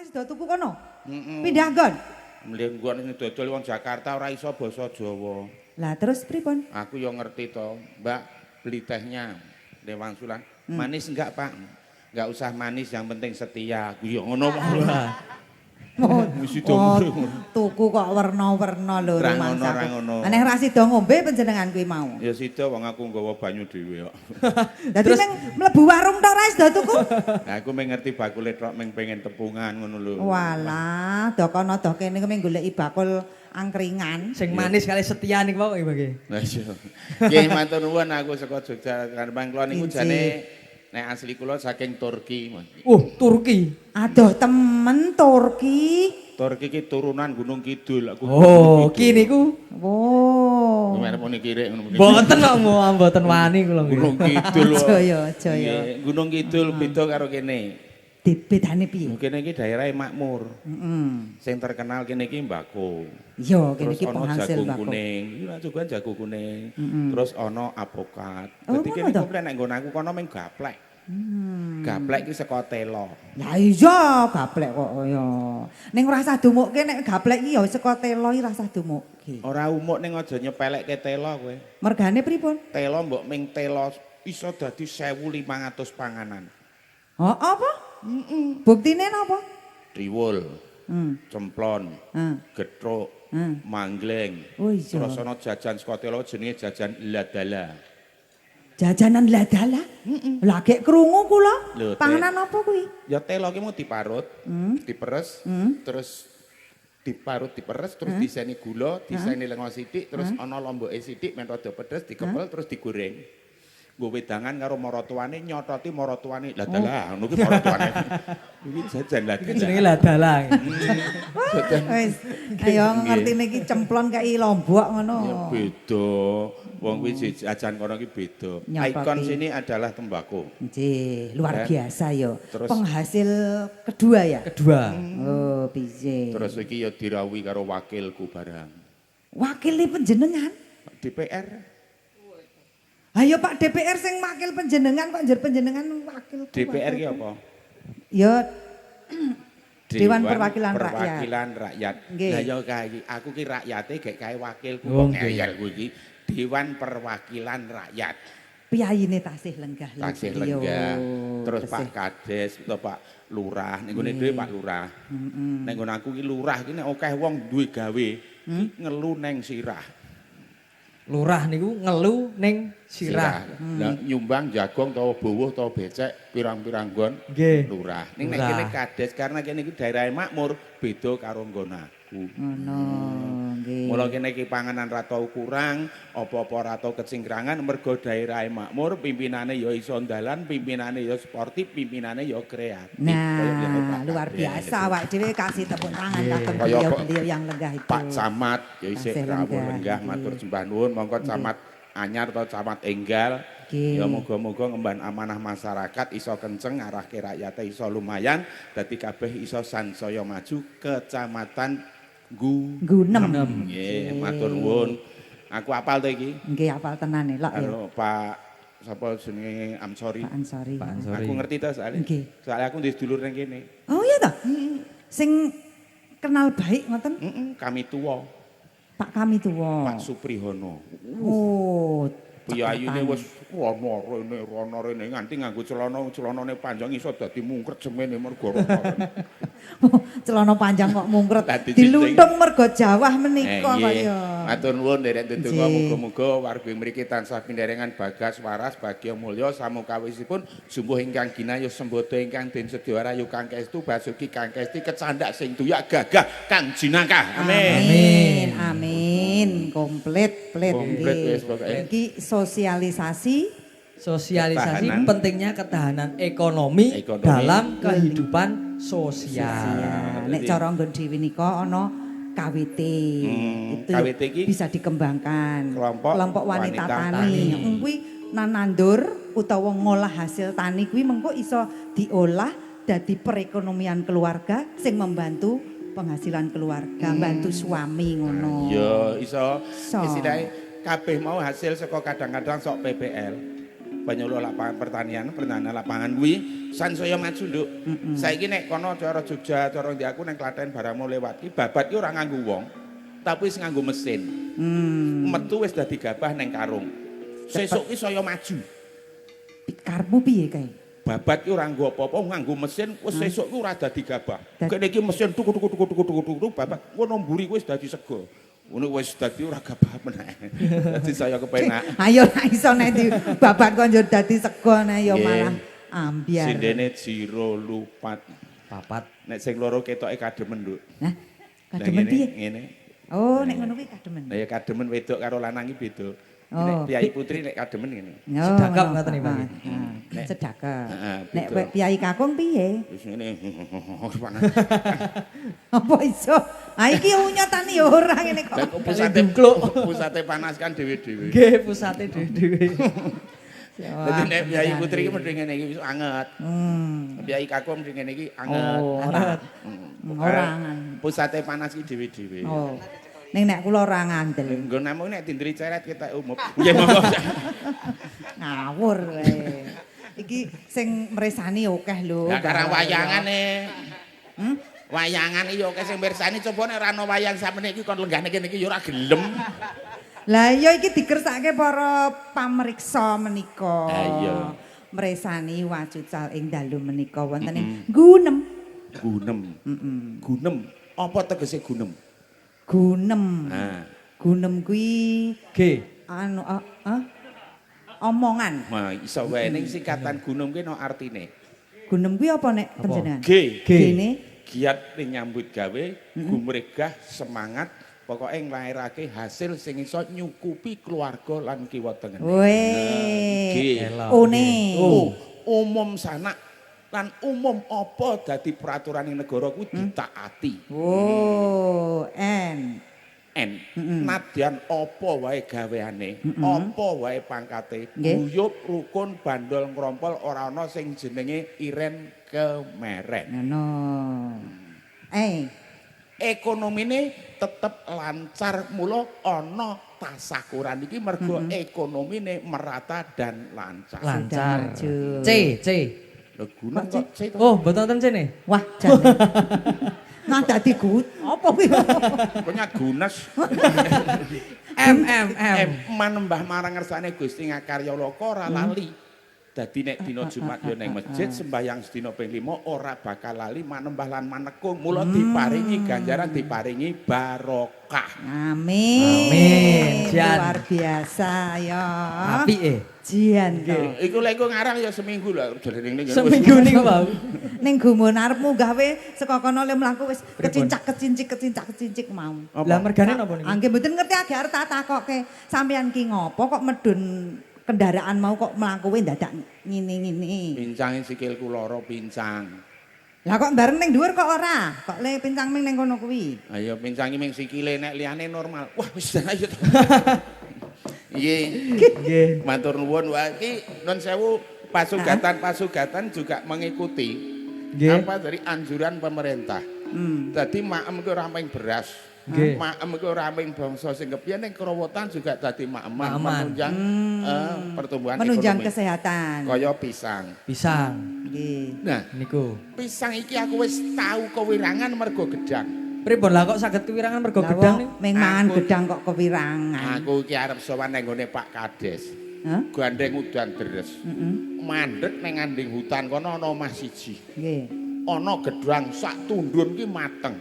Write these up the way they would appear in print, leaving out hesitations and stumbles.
Ora sida tuku kono. Heeh. Pindah nggon. Mlih nggon sing dodol wong Jakarta ora iso basa Jawa. Lah terus pripun? Aku yo ngerti to, Mbak, beli tehnya lewang sulan. Manis enggak, Pak? Enggak usah manis, yang penting setia. Aku yo ngono. Oh, Mesti oh, ngono. Tuku kok werna-werna lho Ra ngono, rumangsaku. ra ngono. Aneh ra sida ngombe panjenengan kuwi mau. Ya sida, wong aku nggawa banyu dhewe kok. Dadi meng mlebu warung tok ra sida tuku. Lah aku meng ngerti bakule tok, meng pengen tepungan ngono lho. Walah, do kono do kene meng goleki bakul angkringan. Sing manis kali setia niku wae nggih. Lah iya. Nggih, matur nuwun, aku saka Jogja Karbang kula niku Injih. jane nek asli kula saking Turki, Mas. Oh, Turki. Aduh temen Turki. Turki ki turunan Gunung Kidul. Aku Oh, ki niku Oh. Arep muni kirik ngono. Mboten kok, mboten wani kula nggih. Gunung Kidul. Aja ya, aja ya. Nggih, Gunung Kidul beda karo kene. Bedane piye? Kene iki daerahe makmur. Heeh. Sing terkenal kene iki mbako. Iya, kene Terus iki ana penghasil jagung mbako. kuning. Iya, juga jagung kuning. Terus ana apokat. Oh, Dadi ngono kene to? komplit, nek nggon aku kono mung gaplek. Gaplek iki saka telo. Lah iya, gaplek kok ya. Ning ora usah dumukke nek gaplek iki ya saka telo iki ora usah dumukke. Ora umuk, ning aja nyepelekke telo kowe. Mergane pripun? Telo mbok ming telo iso dadi 1500 panganan. Oh, apa? Heeh. Buktine napa? Triwul, cemplon, gethuk, manggleng. Oh iya. Terus ana jajan saka telo jenenge jajan ladala. Jajanan ladala? Lah gek krungu kula. Lho, Panganan apa kuwi? Ya telo ki mau diparut, diperes, terus diparut diperes, terus diseni gula, diseni lenga sithik, terus ana lomboke sithik men rada pedes, dikepel terus digoreng. Nggo wedangan karo maratuwane, nyototi maratuwane. Lah dalah, ngono ki maratuwane. Iki jajan lah. Iki jenenge ladala. Jajan. Wis, ayo ngertine iki cemplon kayak lombok ngono. Ya beda. Wong kuwi jajan kono ki beda. Nyototi. Ikon sini adalah tembakau. Nggih, luar Ya. biasa yo. Terus- Penghasil kedua ya? Kedua. Oh, piye? Terus iki ya dirawuhi karo wakilku barang. Wakili panjenengan? DPR. Ayo Pak DPR sing wakil panjenengan kok njer panjenengan wakil. DPR ki apa? Ya Dewan Perwakilan Rakyat. Perwakilan Rakyat. Nggih. Lah ya kae aku ki rakyate gek kae wakilku Oh, kok nggih. ngeyel kuwi iki. Dewan Perwakilan Rakyat. Piyayine tasih lenggah lho. Tasih beliau. lenggah. Terus Tesih. Pak Kades atau Pak Lurah, ning gone dhewe Pak Lurah. Ning nggon aku ki lurah ki nek akeh wong duwe gawe, ki ngelu neng sirah. Lurah niku ngelu ning sirah. Lah nyumbang jagong utawa buwuh utawa becek pirang-pirang nggon lurah. Ning nek Lurah. kene kades karena kene iki daerah makmur, beda karo nggon aku. Ngono, nggih. Mula kene iki panganan ra tau kurang, apa-apa ra tau kecingkrangan mergo daerahe makmur, pimpinane ya iso ndalan, pimpinane ya sportif, pimpinane ya kreatif. Kaya ngene Nah, Pak luar Kades. biasa awake dhewe kasih tepuk tangan kagem Kaya beliau-beliau yang lenggah itu. Pak Camat ya isih Tasih rawuh lenggah, lenggah, matur sembah nuwun, monggo camat anyar atau camat enggal. Nggih. Ya moga-moga ngemban amanah masyarakat iso kenceng, ngarahke rakyate iso lumayan, dadi kabeh iso sansaya maju kecamatan Gunem. Nggih, matur nuwun. Aku apal to iki. Nggih, apal tenan elok ya. Karo Pak sapa jenenge Amsori. Pak Ansori. Pak Ansori. Aku ngerti to soalnya. Nggih. Soalnya aku duwe sedulur ning kene. Oh iya toh? Sing kenal baik ngoten Heeh, kami tuwa, Pak kami tuwa. Pak Suprihono. Oh. Piyayine cekatan. wis rono rene rono rene nganti nganggo celana, celanane panjang iso dadi mungkret semene mergo rono rene. Celana panjang kok mungkret. Lah, dicincing. Diluntung mergo jawah menika Eh, nggih. kaya. Matur nuwun nderek ndedonga, Nggih. muga-muga warga mriki tansah pinderengan bagas waras bagya mulya samukawisipun sumbuh ingkang ginayuh sembodo ingkang den sedya rayu kang kestu basuki kang kesti kecandak sing tuyak gagah kang jinakah. Amin. Amin. Amin. Komplit, plit. Komplit nggih. wis pokoke. Iki sosialisasi Sosialisasi Ketahanan. pentingnya ketahanan ekonomi, Ekonomi. dalam kehidupan sosial. Ya, nek cara nggon dhewe nika ana KWT. Itu KWT iki bisa dikembangkan. Kelompok Kelompok wanita, wanita tani. tani. Kuwi nanandur utawa ngolah hasil tani kuwi mengko iso diolah dadi perekonomian keluarga sing membantu penghasilan keluarga, bantu suami ngono. Ya iso Iso. istilahnya kabeh mau hasil saka kadang-kadang sok PPL. Penyuluh lapangan pertanian, pertanian lapangan kuwi sansaya maju, Nduk. Saiki nek kono cara Jogja, cara ndi aku nang Klaten barangmu lewat ki babat ki ora nganggo wong, tapi wis nganggo mesin. Metu wis dadi gabah neng karung. Sesuk ki saya maju. Karepmu piye kae? Babat ki ora nganggo apa-apa, nganggo mesin, wis sesuk ki ora dadi gabah. Kene iki mesin tuku tuku tuku tuku tuku tuku babat ngono mburi kuwi wis dadi sego. Ngono wis dadi ora gabah meneh. Dadi saya kepenak. Ayo nek iso nek di babat kok njur dadi sego nek ya malah ambyar. Sindene jiro lupat. Papat. Nek sing loro ketoke kademen, Nduk. Nah, kademen piye? Ngene. Oh, nek ngono kuwi kademen. Lah ya kademen wedok karo lanang iki beda. Oh. Nek priyayi putri nek kademen ngene. Oh, Sedakap ngono. ngoten iki, Pak. Ah, sedakap. Heeh, Nek beda. priyayi kakung piye? Wis ngene. Panas. Apa iso? Ah iki unyotane ya ora ngene kok. Lah kok pusate panas kan dhewe-dhewe. Nggih, pusate dhewe-dhewe. Dadi nek priyayi putri iki mesti ngene iki wis anget. Priyayi kakung mesti ngene iki anget. Oh, ora. Ora anget. Pusate panas iki dhewe-dhewe. Oh. Ning nek kula ora ngandel. Nggo namung nek dindri ceret ketok umup. Nggih monggo. Ngawur wae. Iki sing mresani akeh lho. Lah karang wayangane. Wayangan iki ya akeh sing mirsani, coba nek ora ana wayang samene iki kon lenggahne kene iki ya ora gelem. Lah iya iki dikersake para pamriksa menika. Ha iya. Mresani wacucal ing dalu menika wonten ing Gunem. Gunem. Gunem. Apa tegese gunem? Gunem. Nah. Gunem kuwi G. anu omongan. Wah, iso wae ning singkatan gunem kuwi no artine. Gunem kuwi apa nek panjenengan? G. G. Gene Giat ning nyambut gawe, gumregah, semangat, pokoke nglairake hasil sing iso nyukupi keluarga lan kiwa tengene. Weh. G. One. O. Umum sanak lan umum apa dadi peraturan ing negara kuwi ditaati. Oh, N. N. Nadyan apa wae gaweane, apa wae pangkate, guyub rukun bandol ngrompol ora ana sing jenenge iren kemeren. Ngono. Ekonomine tetep lancar mula ana tasakuran iki mergo ekonomine merata dan lancar. Lancar. C, C. Lho gunung kok C to? Oh, mboten wonten C ne. Wah, jan. Nah dadi gut, apa kuwi? Pokoknya gunes. M M M. Manembah marang ngersane Gusti ngakarya loka ora lali. Dadi nek dina Jumat ya ning masjid sembahyang sedina ping 5 ora bakal lali manembah lan manekung. Mula diparingi ganjaran, diparingi barokah. Amin. Amin. Jan. Luar biasa ya. Apike. Jian to. Iku lek iku ngarang ya seminggu lah jare ning Seminggu niku, Pak. Ning gumun arepmu gawe saka kono le mlaku wis kecincak kecincik kecincak kecincik mau. Lah mergane napa niku? Nggih mboten ngerti agek arep tak takokke. Sampeyan ki ngopo kok medun kendaraan mau kok mlakuwe dadak ngene-ngene. Pincange sikilku lara pincang. Lah kok bareng ning dhuwur kok ora? Kok le pincang ming ning kono kuwi? Ayo pincangi ming sikile nek liyane normal. Wah wis ayo. Nggih. Nggih. Matur nuwun. Wah iki nun sewu pasugatan-pasugatan juga mengikuti apa dari anjuran pemerintah. Dadi maem ki ora mung beras. Maem ki ora mung bangsa sing kepiye ning kerowotan juga dadi maeman menunjang pertumbuhan menunjang ekonomi. Kesehatan. Kaya pisang. Pisang. Nggih. Nah, niku. Pisang iki aku wis tau kewirangan mergo gedang. Pripun lah kok saged kewirangan mergo gedang niku? Ming mangan gedang kok kewirangan. Aku iki arep sowan nang nggone Pak Kades. Hah? Gandeng udan deres. Mandek nang nganding hutan kono ana omah siji. Nggih. Ana gedang sak tundun ki mateng.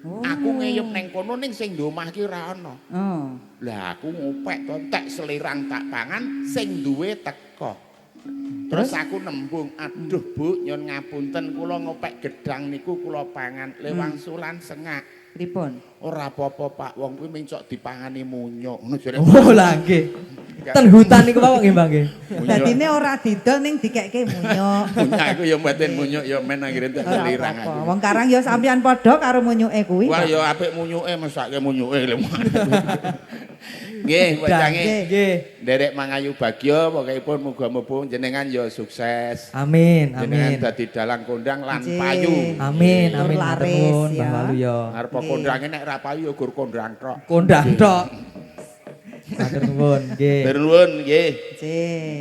Oh. Aku ngeyep neng kono ning sing duwe omah ki ora ana. Oh. Lah aku ngopek to tek selirang tak pangan sing duwe teko. Terus aku nembung, aduh Bu, nyun ngapunten kula ngopek gedang niku kula pangan lewangsulan sengak. Pripun? Ora apa-apa Pak, wong kuwi mencok dipangani munyuk. Ngono jare. Oh lah nggih. Ten hutan niku Pak nggih Mbak nggih. Dadine ora didol ning dikekke munyuk. Munyuk aku ya mboten munyuk ya men anggere entek selirang aku. Wong karang ya sampeyan padha karo munyuke kuwi. Wah ya apik munyuke mesake munyuke lho. Nggih, wajange. Nggih. Nderek mangayu bagya pokokipun muga-muga jenengan ya sukses. Amin, amin. Jenengan dadi dalang kondang lan payu. Amin, amin. Matur nuwun Mbah Waluyo. Arep kondange nek ra payu ya gur kondang tok. Kondang tok. Matur nuwun, nggih. Matur nuwun, nggih. Nggih.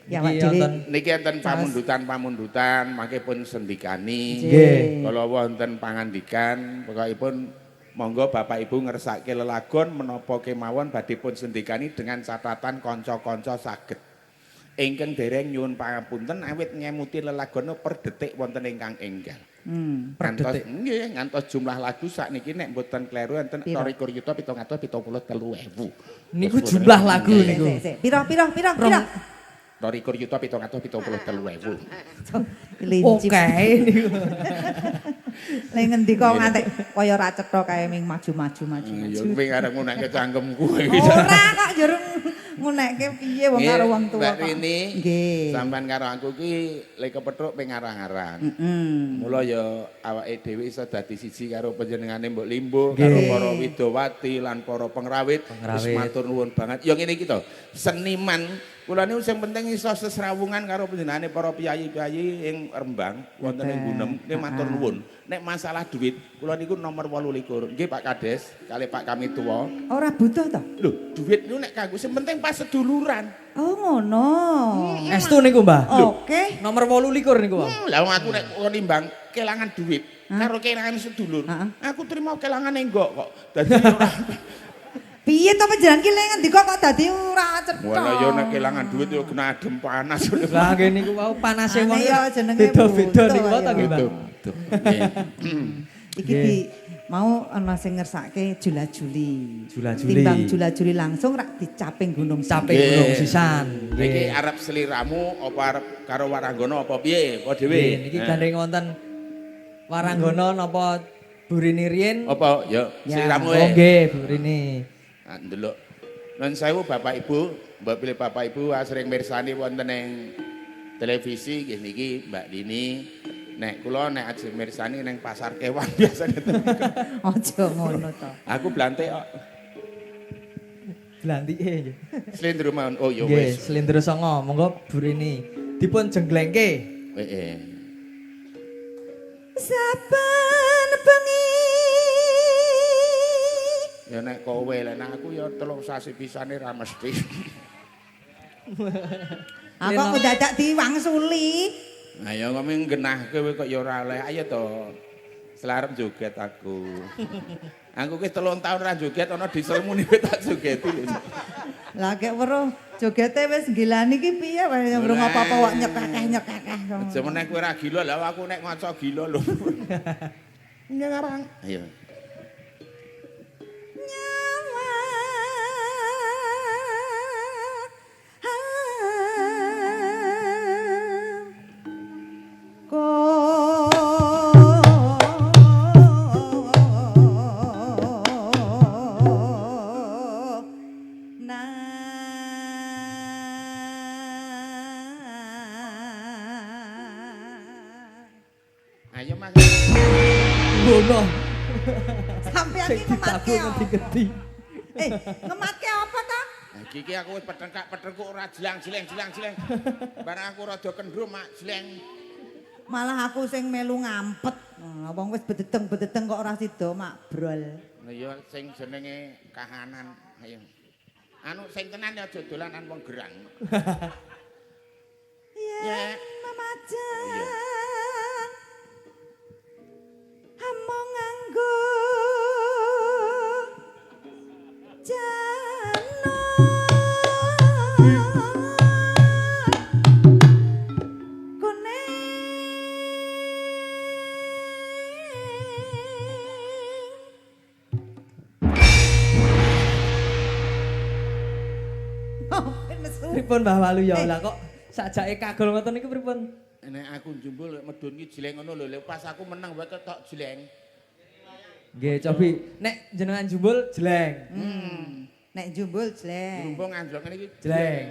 Ya, Pak Niki Dewi. wonten Niki enten pamundutan-pamundutan mangke pun sendikani. Nggih. Kala wonten pangandikan, pokokipun monggo Bapak Ibu ngersake lelagon menapa kemawon badhe pun sendikani dengan catatan kanca-kanca saged. Ingkang dereng nyuwun pangapunten awit ngemuti lelagon per detik wonten ingkang enggal. Per Ngantos detik. nggih, ngantos jumlah lagu sakniki nek mboten kleru enten Piro? 22.773.000. Niku jumlah lagu Sik, niku. sik, sik. Piro piro piro piro. 22.773.000. Linci. Oke niku. Ning ngendi kok ngantek kaya ra cetha kae ming maju-maju maju. Ya kowe arep ngunekke cangkemku. Ora kok jur ngunekke piye wong karo wong tuwa Mbak kok. Rini, Nggih. sampean karo aku ki lek kepethuk pengarang-arang. Heeh. Mula ya awake dhewe iso dadi siji karo panjenengane Mbok Limbo, karo para widowati lan para pengrawit. Wis matur nuwun banget. Ya ngene iki to, seniman kula niku sing penting iso sesrawungan karo panjenengane para piyayi-piyayi ing Rembang wonten ing Gunem, nggih matur nuwun. Nek masalah duit, kula niku nomor 28. Nggih Pak Kades, kali Pak Kamituwa. Ora butuh to? Lho, duit niku nek kanggo sing penting pas seduluran. Oh ngono. Estu niku, Mbah. Oke. Nomor 28 niku, Mbah. Lah wong aku nek kon nimbang kelangan duit karo kelangan sedulur, aku terima kelangan enggak kok. Dadi ora. Piye to panjenengan ki lek ngendika kok dadi ora cetha. Walah ya nek kelangan duit ya kena adem panas. Lah nggih niku wau panase wong Aneh ya jenenge beda-beda butuh niku wau ta ya. nggih, Mbah. Betul. Nggih. Iki di mau ana sing ngersake jula-juli. Jula-juli. Timbang jula-juli langsung rak dicaping gunung. Caping Nggih. gunung sisan. Niki arep sliramu apa arep karo Waranggono apa piye? Apa dhewe? Nggih, niki gandeng wonten Waranggono napa Bu Rini riyin? Apa ya Ya. sliramu Oh e. nggih, Bu Rini. Ah, ndelok. Nun sewu Bapak Ibu, mbok pilih Bapak Ibu asring mirsani wonten ing televisi nggih niki Mbak Dini. Nek kula nek ajeng mirsani ning pasar kewan biasane. Aja ngono to. Aku blantik kok. Blantike nggih. Slendro mawon. Oh ya Nggih, wis. Slendro Songo, monggo Bu Rini dipun jengglengke. Heeh. Saben bengi. Ya nek kowe lek nek aku ya 3 sasi pisane ra mesti. Aku kok dadak diwangsuli. Nah ya ngomong genah kowe kok ya ora oleh. Ayo to. Selarep joget aku. Aku ki 3 tahun ra joget ana dieselmu niku tak jogeti lho. Lah kek weruh jogete wis gilani ki piye wae urung apa-apa kok nyekakeh-nyekakeh. Aja meneh kowe ra gila lah aku nek maca gila lho. Ngarang. Ayo. Nyawa. Ko na. Ayo Mas. Ngono. Sampeyan Sing iki ngematke ditabuh apa? ngendi-ngendi. Eh, ngematke apa ta? Iki iki aku wis petengkak-petengkuk ora jelang-jeleng jelang-jeleng. Barang aku rada kendro mak jeleng. Malah aku sing melu ngampet. Nah, wong wis bededeng-bededeng kok ora sida makbrol. Lah ya sing jenenge kahanan. Ayo. Anu sing tenan ya aja dolanan wong gerang. Yen memajang among nganggo jana kuning. Oh, nesu. Pripun Mbah Waluyo lah kok sajake kagol ngoten niku pripun? Nek aku njumbul medun ki jeleng ngono lho, pas aku menang wae ketok jeleng. Nggih, cobi nek jenengan jumbul jeleng. Nek jumbul jleng. Jumbul anjlok ngene iki Jeleng.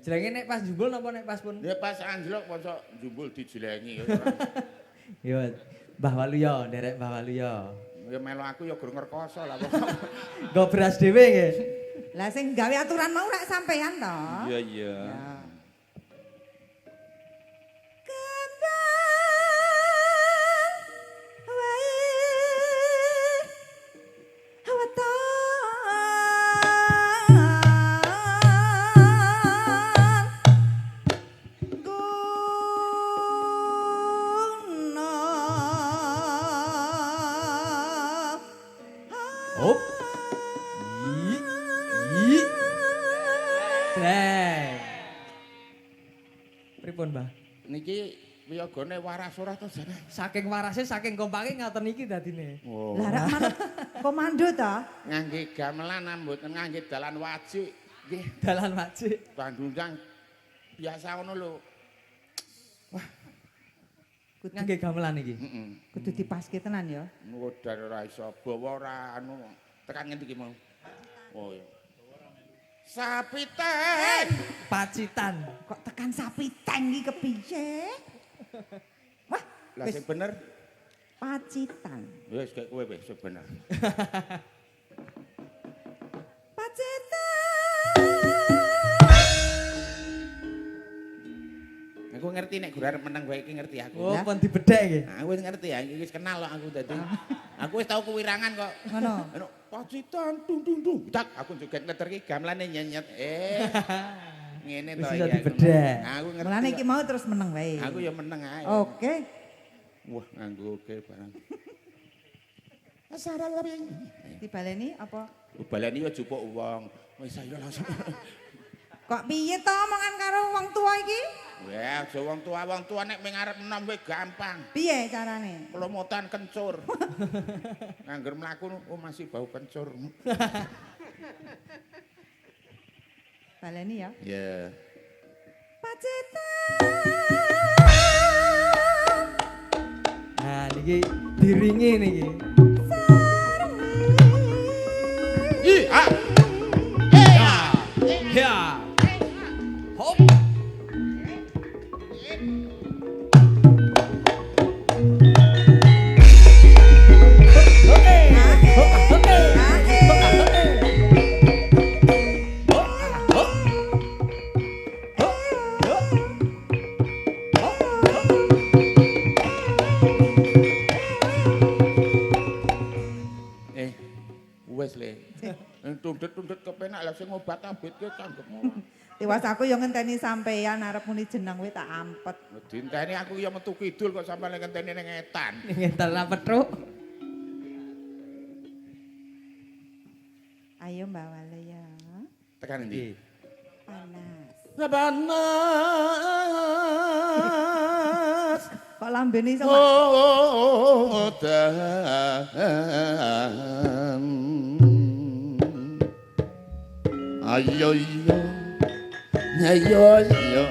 Jelenge nek pas jumbul napa nek pas pun? Ya pas anjlok mosok jumbul dijelengi. Yo Mbah Waluyo, nderek Mbah Waluyo. Ya melu aku ya gur ngrekoso lah kok. Nggo beras dhewe nggih. Lah sing gawe aturan mau rak sampean to. Iya iya. Kembang wae weton Hop. I. I. Jreng. Pripun, Mbah? Niki wiyogane waras ora to jane? Saking warase, saking kompake ngaten iki dadine. Oh. Lah rak manut komando ta? Ngangge gamelan mboten ngangge dalan wajik. Nggih, Dalan wajik. bandundang biasa ngono lho. Kudu Ngangge gamelan iki. Heeh. kudu dipaske tenan ya. Modar ora iso bawa ora anu tekan ngendi iki mau? Oh iya. Sapi teng. Pacitan. Kok tekan sapi teng iki kepiye? Wah, Lah wis sing bener Pacitan. wis gek kowe wis sing bener. Pacitan. Aku ngerti nek gue arep menang wae iki ngerti aku. Oh, pun dibedhek iki. Aku wis ngerti ya, iki wis kenal kok aku dadi. Aku wis tau kewirangan kok. Ngono. Anu Pacitan dung dung dung. Tak aku joget ngeter iki gamelane nyenyet. Ngene to Wis iso iki. dibedhek. Aku ngerti. Mulane iki mau terus meneng wae. Aku ya meneng ae. Oke. Wah, nganggo oke barang. Asara tapi. Dibaleni apa? Baleni yo jupuk wong. Wis ayo langsung. Kok piye to omongan karo wong tua iki? Wah, aja wong tua nek ming arep enom wae gampang. Piye carane? Kelomotan kencur. Ngangger mlaku oh masih bau kencur. Baleni ya. Ya. Pacitan. Nah, niki diringi niki. I ah. Ya. Hop. Wes le. Tundet-tundet kepenak lah sing obat abit ke canggepmu. Tiwas aku yo ngenteni sampeyan arep muni jeneng kowe tak ampet. Dinteni aku ya metu kidul kok sampeyan ngenteni ning etan. Ngental lah petruk. Ayo Mbak Wale ya. Tekan endi? Panas. Panas. Kok lambene iso Pak? Udan. Ayo yo. Ayo yo.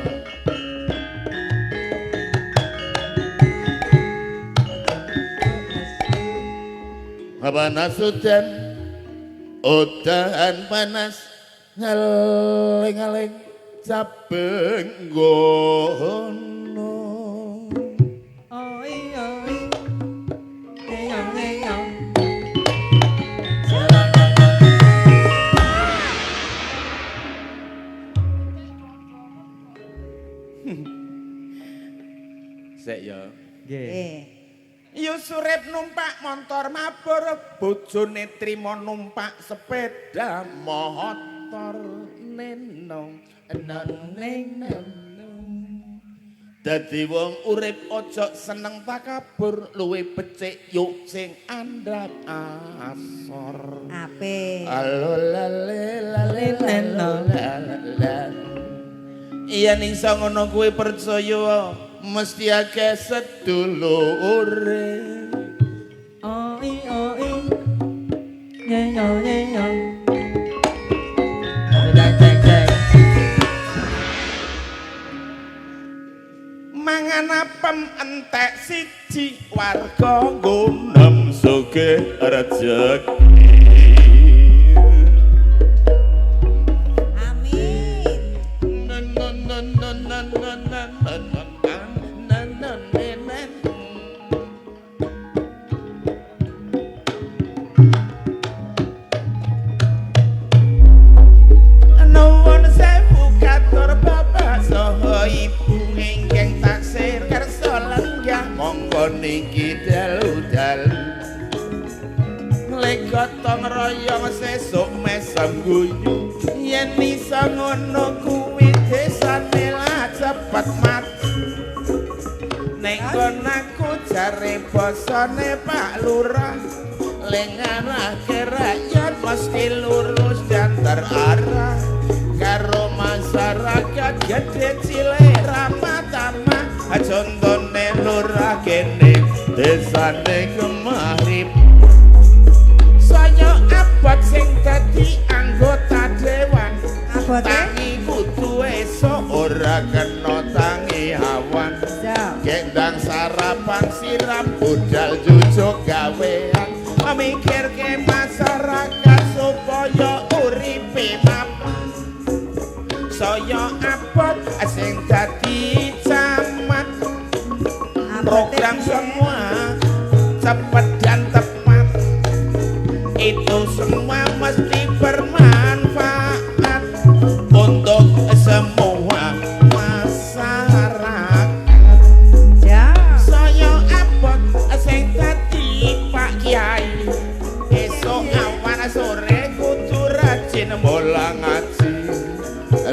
Panas udan, udan panas, ngaling-aling cabeng gono. Oi oi. Eyang eyang. Sik ya. Nggih. Yusurip numpak montor mabur, bojone trimo numpak sepeda motor nenong enong neng. Dadi wong urip aja seneng takabur, luwe becik yuk sing andhap asor. Apik. Alo lale lale lale. Yen iso ngono kuwi percaya mesti akeh sedulure. Oi oi. Nyeyo nyeyo. Cek cek cek. Mangan apem entek siji warga nggonem sugih rejeki. Amin. Nuwun sewu katur bapak saha ibu ingkang taksir kersa lenggah monggo niki dalu-dalu lek gotong royong sesuk mesem guyu yen iso ngono kuwi desane lah cepet mati nek nggon aku jare basane Pak Lurah Lengarahke rakyat mesti lurus dan terarah karo masyarakat gede cilik ramah tamah. Contone lurah kene desane Kemari saya abot sing dadi anggota dewan. Abote? Tangi kudu esuk ora kena tangi awan. Ya. Gendang sarapan siram budal jujuk gawean mikirke masyarakat supaya uripe mapan. Saya abot sing dadi camat. Abote program piye? Semua cepat dan tepat itu semua mesti bermanfaat untuk semua masyarakat. Ya. Saya abot sing dadi Pak Kiai esuk awan sore kudu rajin mulang ngaji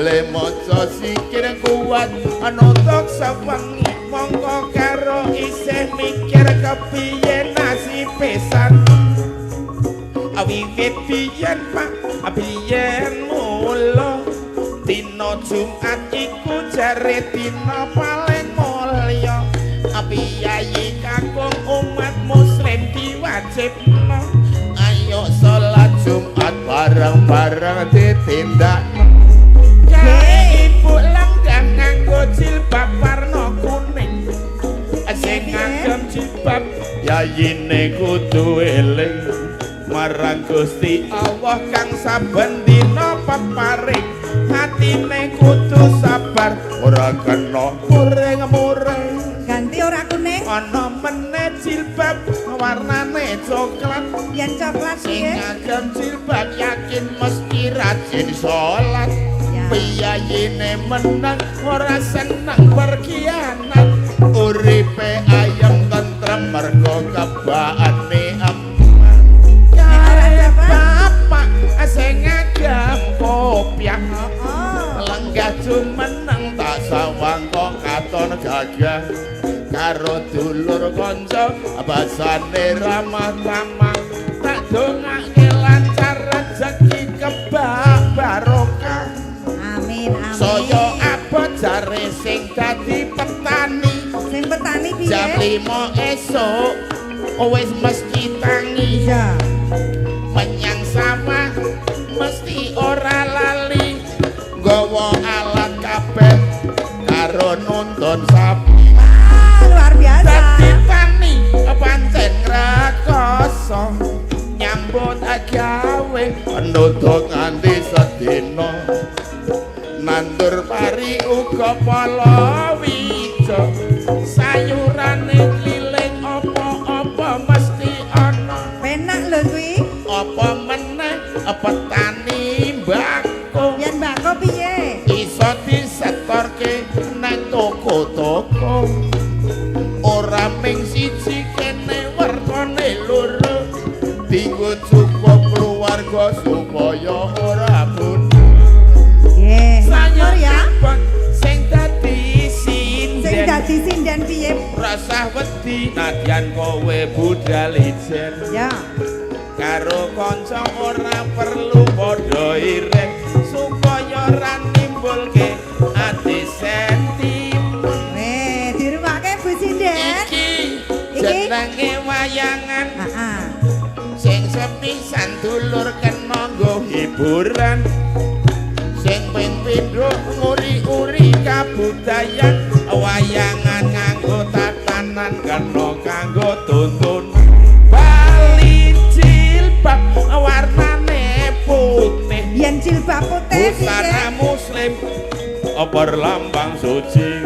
le maca sikir kuat nutuk sewengi mongko karo isih mikir kepiye nasibe santri. Wiwit biyen Pak biyen mula dina Jumat iku jare dina paling mulya. Piyayi kakung umat muslim diwajibno ayo salat Jumat bareng-bareng ditindakno. Kae ibu lenggah nganggo jilbab warna kuning sing ngagem jilbab yayine kudu eling marang Gusti Allah kang saben dina peparing atine kudu sabar ora kena muring-muring. Ganti ora kuning. Ana meneh jilbab warnane coklat. Yen coklat sing piye? ngagem jilbab yakin mesti rajin salat. Ya. Piyayine menang ora seneng berkhianat uripe ayem tentrem mergo kebaane eman. Nek ora coklat? Bapak sing ngagem kopiah Oh. lenggah jumeneng tak sawang kok katon gagah karo dulur kanca basane ramah tamah tak dongake lancar rezeki kebak barokah. Amin, amin. Saya abot jare sing dadi petani. Sing petani piye? Jam 5 esuk wis mesti tangi. Iya. Menyang sawah mesti ora lali nggawa alat kabeh karo nuntun sapi. Wah, luar biasa. Dadi tani pancen ngrekoso nyambut gawe nutuk nganti sedina nandur pari uga palawija sayurane kliling apa-apa mesti ana. Penak lho kuwi. Apa meneh petani mbako Yen mbako piye? Iso disetorke nang toko-toko ora ming siji kene wertane loro dinggo cukup keluarga supaya ora bodho. Nggih, Saya makmur ya. abot sing dadi Sing sinden dadi sinden piye? Rasah wedi nadyan kowe budal ijen. Ya. Karo kanca ora perlu padha iren supaya ora nimbulke ati sentimen. Weh, dirumake Bu Sinden. Iki Iki? jenenge wayangan Heeh. sing sepisan dulur kena nggo hiburan sing ping pindho nguri-uri kabudayan wayangan nganggo tatanan kena kanggo tuntunan. Bali jilbab warnane putih. Yen jilbab putih piye? Busana muslim perlambang suci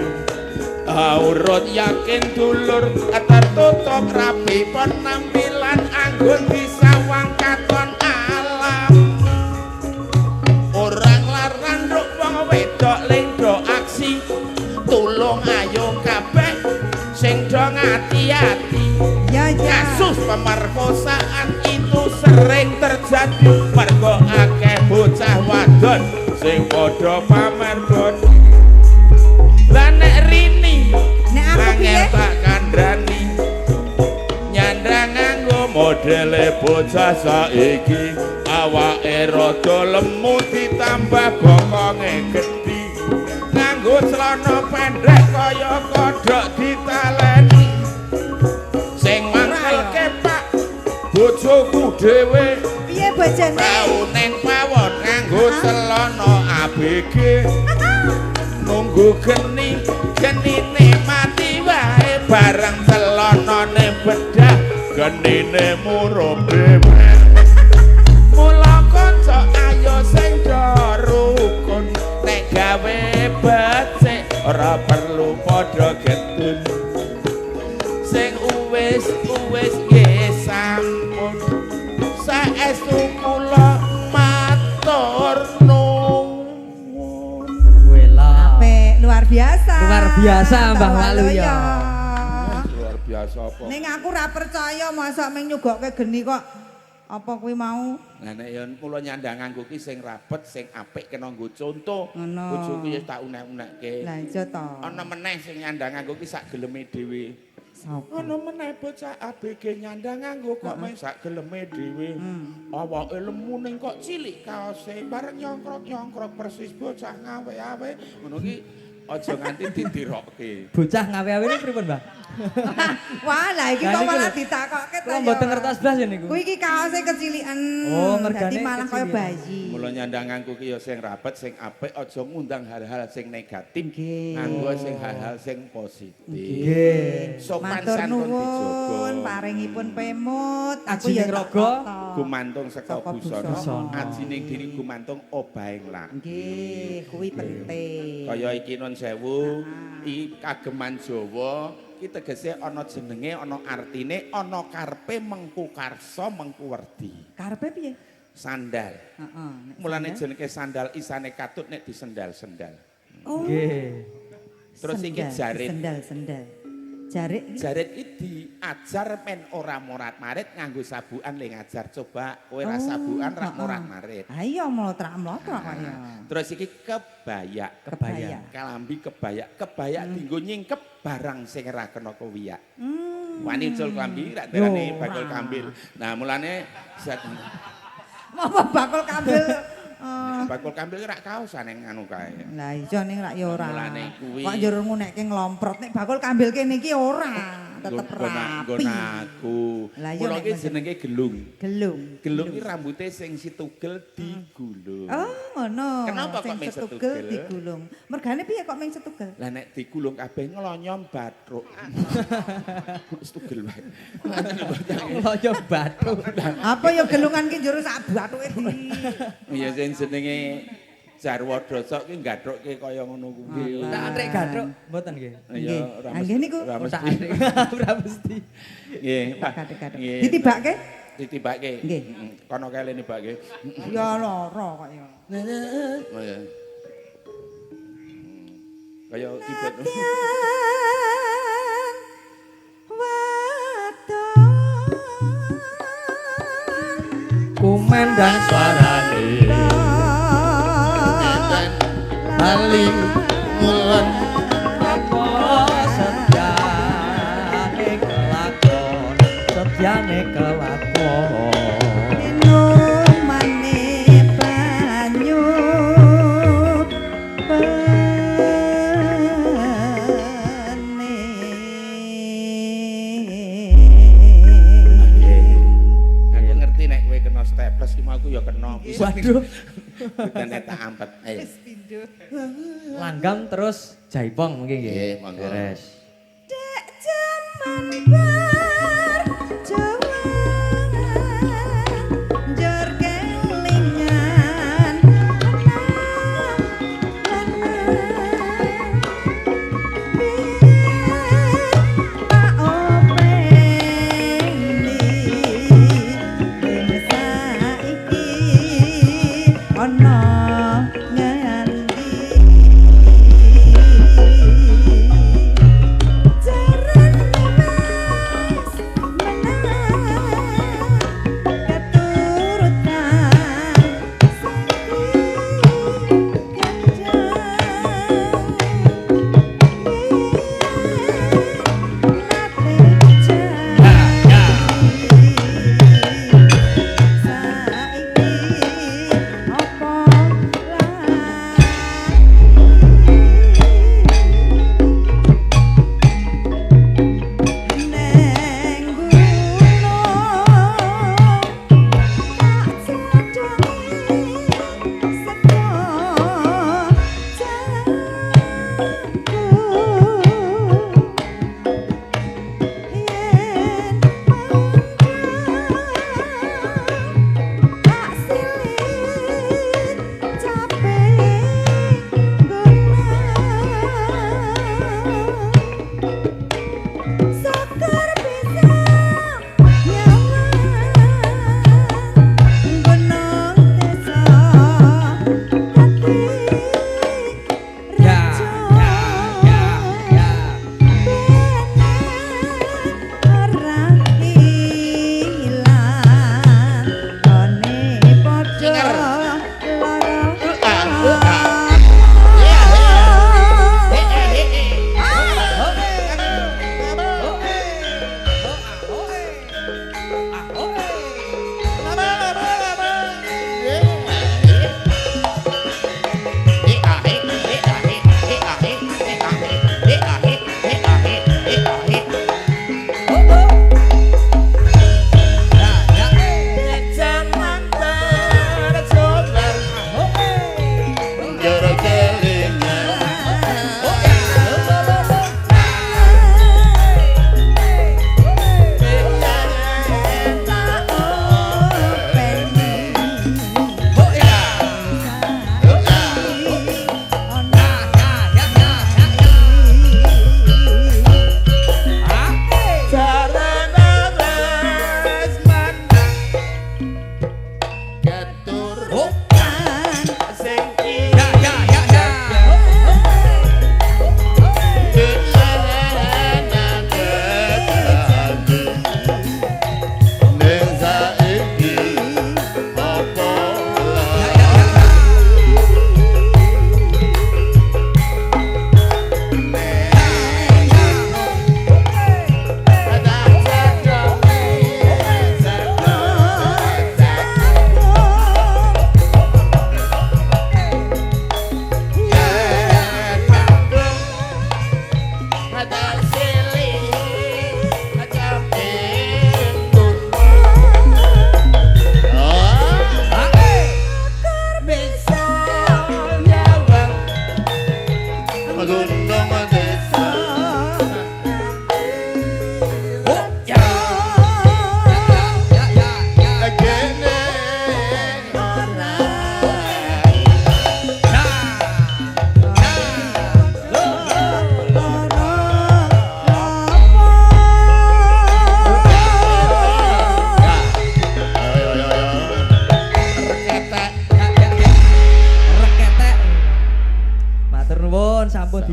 aurat yakin dulur tertutup rapi penampilan anggun disawang katon alam orang larang ruk wong wedok ling do aksi tulung ayo kabeh sing do ngati-ati. Ya, ya. Kasus pemerkosaan itu sering terjadi mergo akeh bocah wadon sing padha pamer bondo. Lah nek rini Nek aku angel piye? tak kandhani nyandang nganggo modele Modele bocah saiki awake rada lemu ditambah bokonge gedhi. Nganggo celana pendek kaya kodhok ditaleni. Sing mangkelke Pak bojoku dhewe. Piye bojone? Tau ning pawon nganggo celana ABG. Nunggu geni, genine mati wae bareng celanane bedah, genine murup dhewe. Mula kanca ayo sing do rukun, nek gawe becik ora perlu padha getun. Sing uwis-uwis nggih sampun, saestu kula matur nuwun. Wela. Apik, luar biasa. Luar biasa, Mbah Waluyo. Luar biasa apa? Ning aku ora percaya mosok ming nyugokke geni kok apa kuwi mau. Lah nek ya kula nyandang nganggo ki sing rapet, sing apik kena nggo conto. Ngono. Bojoku ya tak unek-unekke. Lah iya to. Ana meneh sing nyandang nganggo ki sak geleme dhewe. Sapa? Ana meneh bocah ABG nyandang nganggo kok meh sak geleme dhewe. Awake lemu ning kok cilik kaose, bareng nyongkrok-nyongkrok persis bocah ngawe-awe. Ngono ki aja nganti ditirokke. Bocah ngawe-awe niku pripun, Mbah? Wah, lah iki Lah kok niku malah lho. ditakokke ta. Kula mboten ngertos blas ya niku. Kuwi iki kaose kecilikan. Oh, mergane dadi malah kaya kecilikan. bayi. Mula nyandang nganggo ki ya sing rapet, sing apik, aja ngundang hal-hal sing negatif. Nggih. Nganggo sing hal-hal sing positif. Nggih. Sopan Matur santun nuwun dijaga. paringipun pemut. Aku ya Ajining tak raga. tata. Gumantung saka Saka busana, busana. ajining diri gumantung obahing laki. Nggih, kuwi penting. Kaya iki nun sewu, iki kageman Jawa, iki tegese ana jenenge, ana artine, ana karepe mengku karsa, mengku werdi. Karepe piye? Sandal. Heeh. Nek Mulane sandal. jenenge sandal isane katut nek disendal-sendal. Oh. Nggih. Terus iki sendal, jarit. Sendal, sendal. Jarik iki Jarit iki diajar men ora morat-marit nganggo sabukan le ngajar. Coba kowe ra sabukan ra heeh. morat-marit. Ah iya mlotrak-mlotrok kok ya. Terus iki kebaya. Kebaya. Kalambi kebaya, kebaya dienggo nyingkep barang sing ra kena kewiyak. Wani ucul klambi rak derane Yo, bakul ora. kambil. Nah, mulane zat Apa bakul kambil? bakul kambil rak kaosan ning anu kae. Lah iya ning rak ya ora. Mulane kuwi. Kok njur ngunekke nglompret nek bakul kambil kene iki ora, tetep Nggon rapi. aku. Lah iya Mula nek ki jenenge gelung. Gelung. Gelung ki rambute sing situgel digulung. Oh, ngono. Kenapa kok Sing ming setugel setugel? digulung? Mergane piye kok ming setugel? Lah nek digulung kabeh nglonyom bathuk. Setugel wae. Loyo bathuk. Apa ya gelungan ki njur sak bathuke di. Ya sing jenenge jarwa dosok ki gathrukke kaya ngono kuwi. Tak atrik gathuk mboten nggih. Ya ora Ah, nggih niku. ora Oh, tak mesti. atrik. Ora mesti. Nggih, Pak. Gathuk-gathuk. Nggih. Ditibake? Ditibake. Nggih. Heeh. Kono kae nibake. Ya lara kok ya. Oh ya. Kaya keyboard. Kumandang suarane. Bali ngulon Apa setyane kelakon, setyane kelakon. Minumane banyu bening. Aku ngerti nek kowe kena staples ki mau aku ya kena. Waduh. Bukan nek tak ampet. Ayo. Wis pindho. Langgam terus jaipong mungkin nggih. Nggih, monggo. Beres. Dek jaman perjuangan njur kelingan lanang tak openi ing saiki ana ngendi jaran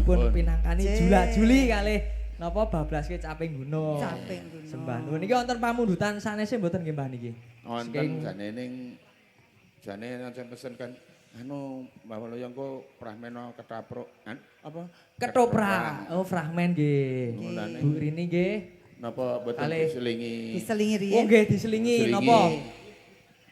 Dipun pinangkani Jula Juli kalih napa bablaske caping gunung. Caping gunung. Sembah nuwun. Niki wonten pamundutan sanese mboten nggih Mbah niki? Wonten jane ning jane nonton pesen kan anu Mbah Waluyo engko prahmena ketapruk kan apa? Ketoprak. Oh, fragmen nggih. Bu Rini nggih. Napa mboten diselingi? Diselingi riyen. Oh nggih diselingi napa?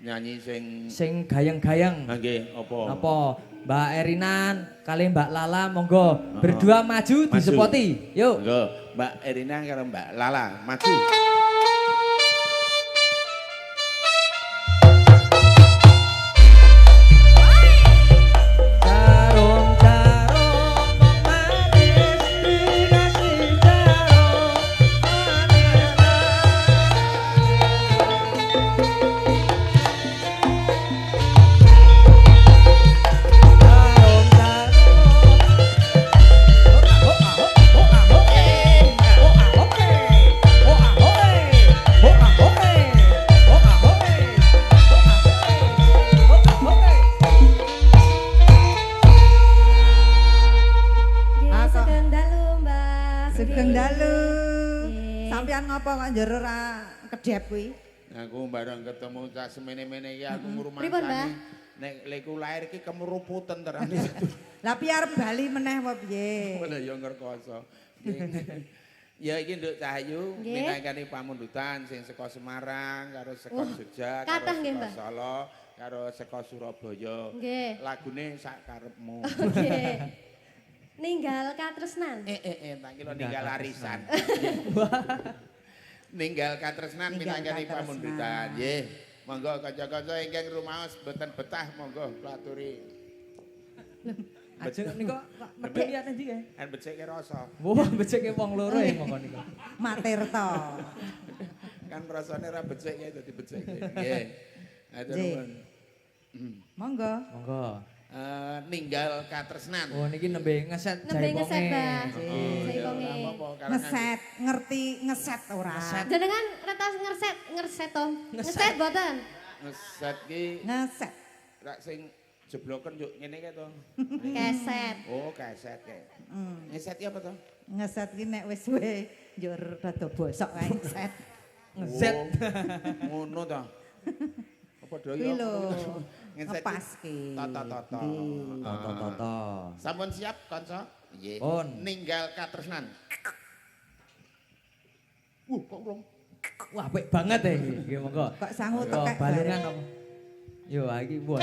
Nyanyi sing sing gayeng-gayeng. Ha nggih, apa? Napa? Mbak Erinan kalih Mbak Lala monggo berdua maju disepoti. Yuk. Monggo Mbak Erina karo Mbak Lala maju. Jero ra kedhep kuwi. Aku bareng ketemu cah semene-mene iki aku ngrumangsani. Nek leku lahir iki kemeruputen terane. Lah piye arep bali meneh apa piye? Lah ya ngrekoso. Ya iki Nduk Cahyu minangkani pamundutan sing saka Semarang karo saka Jogja karo saka Solo karo saka Surabaya. Lagune sak karepmu. Nggih. Ninggal katresnan. Tak kira ninggal arisan. Ninggal katresnan minangkani pamundutan. Nggih. Monggo kanca-kanca ingkang rumaos mboten betah monggo platuri. Ajeng nika medhek lihat endi kae? Kan becike rasa. Wah, becike wong loro ya monggo nika. Matirta. Kan rasane ora becik ya dadi becik. Nggih. Atur nuwun. Monggo. Monggo. Ninggal katresnan. Oh niki nembe ngeset jaiponge. Nembe ngeset, Mbah. Jaiponge. Ngeset, ngerti ngeset ora? Jenengan retas ngeset, ngeset to. Ngeset mboten? Ngeset ki ngeset. Rak sing jebloken yo ngene kae to. Keset. Oh, keset kae. Ngeset ki apa to? Ngeset ki nek wis suwe yo rada bosok kae ngeset. Ngeset. Ngono to. Apa doyo? Ngeset ngepaske. Tata-tata. Tata-tata. Sampun siap kanca? Nggih. Ninggal katresnan. Kok urung. Wah, apik banget e iki. Nggih, monggo. Kok sangu tekek balungan apa? Yo iki wah.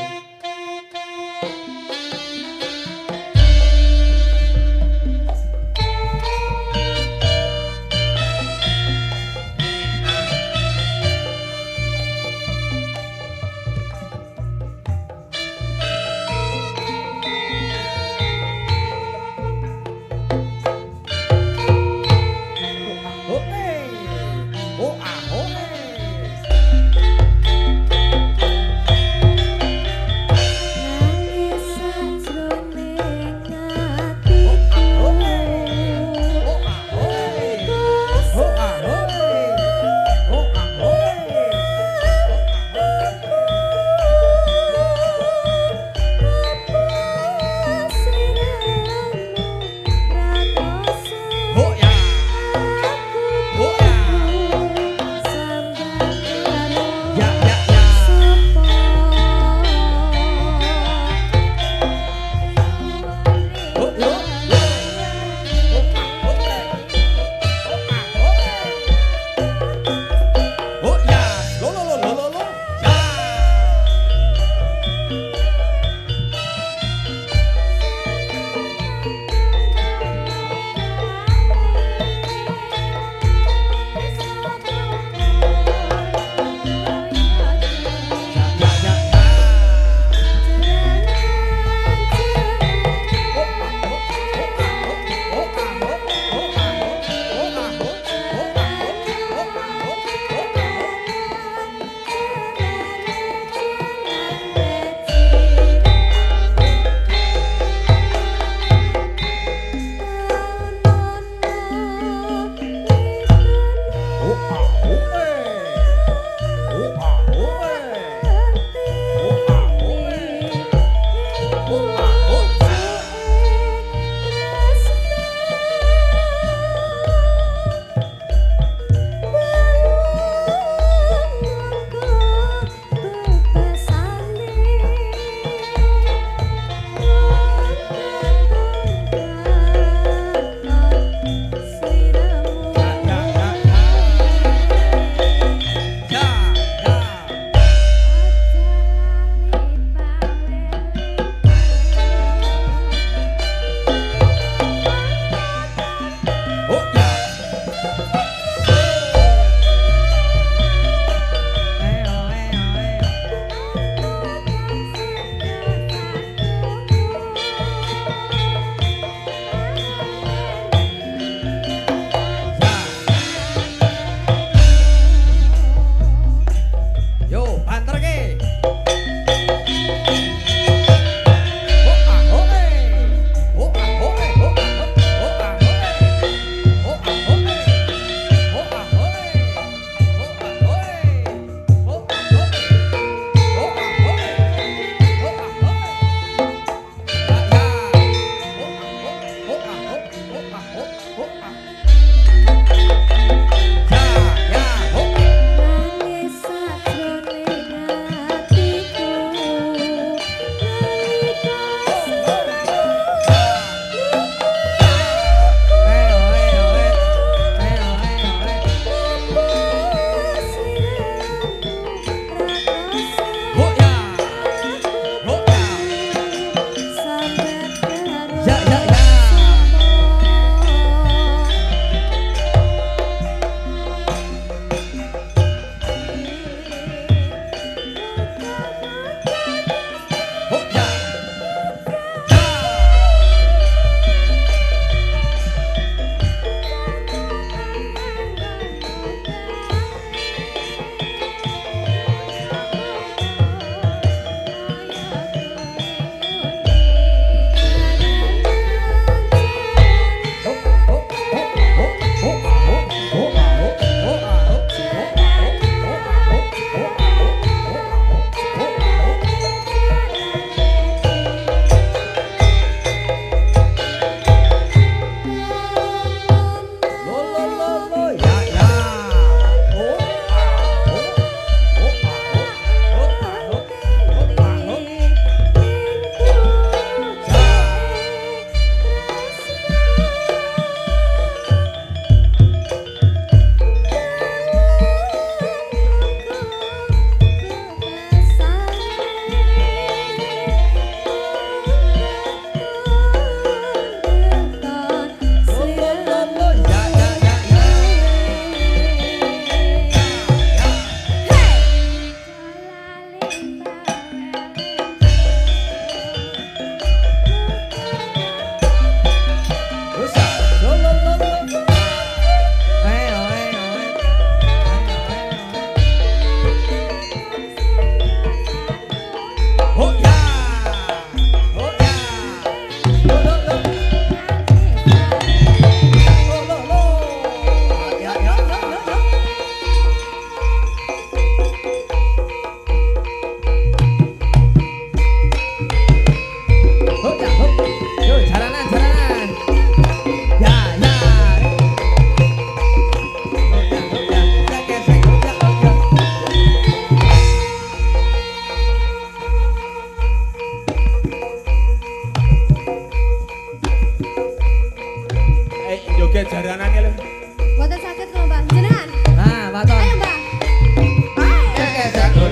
Nangis